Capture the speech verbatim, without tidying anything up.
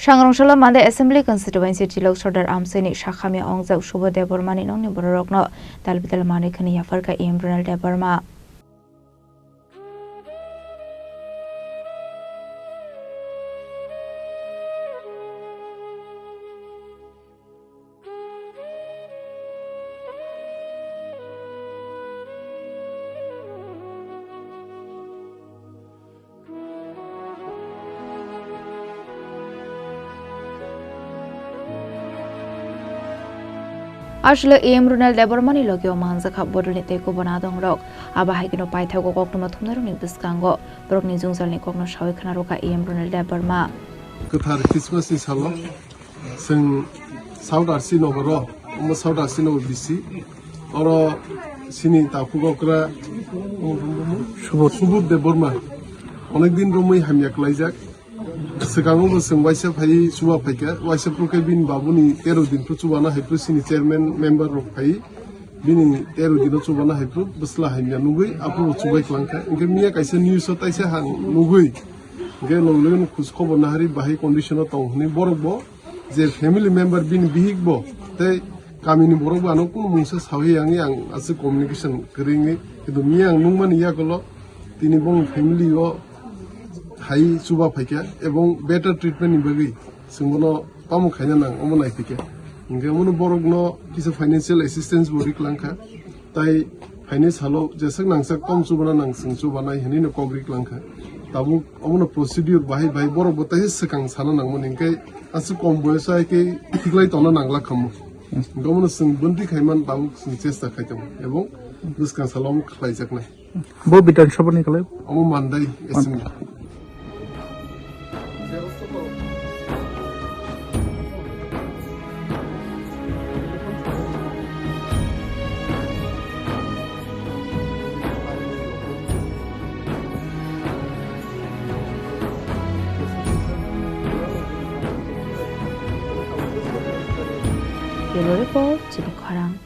Sangrongsola Mande Assembly Constituency Tilok Sordar Amseni sakhamya ongjak Subodh Debbarmani nokni bororokno dalbidal manwi khwna yapharkha E M Ronald Debbarma. Aswk E M Ronald Debbarmani logi o manjakha bodolni tei kubun adongrok. Abo hai kheno paithago koktwma thumnairokni bwskango borokni jwngjalni kokno sawi khwnarwkha E M Ronald Debbarma. Kwthar Christmas ni salo Chwng South R C nogoro, omo South R C nogo bisi. Oro sini takhuk okra Subodh, Subodh Debbarma. Onek din romwi hamya klaijak. Swkango bo chwng waisa phai chuba phaikha. Waisa phuru khe bini babuni tero din phuru chubana hai phuru sini chairman member rok phai. Bini tero dino chubana hai phuru bwsla hamya nugwi aphuru chubai klangkha. Hwnkhe miya kaisa news o taisa hang nugwi. Hwnkhe logi logi no khus khobor nahari bahai condition o tong hwnwi borok bo je family member bini bihik bo tei kamini borok bo ano kunu mungsa sawi yang yang aswk communication kwrwi wngwi, kintu miya ang nukmani yakulo tini bong family o hai chuba phaikha ebong better treatment ni bagwi chwng bono tamo khaina nang omo nai phaikha. Hwnkhe omono borok no kisa financial assistance bo ri klangkha. Tai phaini salo jeswk nangsak tom chubana nang chwng chubanai hinwi no kok ri klangkha. Tabuk omono procedure bahai bahai borok bo tai swkang sana nangmani hwnkhe aswk kom boyoso hai khe thiklai tongna nangla khamu. Hwnkhe omono chwng bwntwi khaiman tabuk chwng chesta khai tongo ebong bwskang salo omo khlaijaknai. Bo Bidhan Sabha ni kwlai? Omo Mandai Assembly. Bureau Report, Chini Khorang.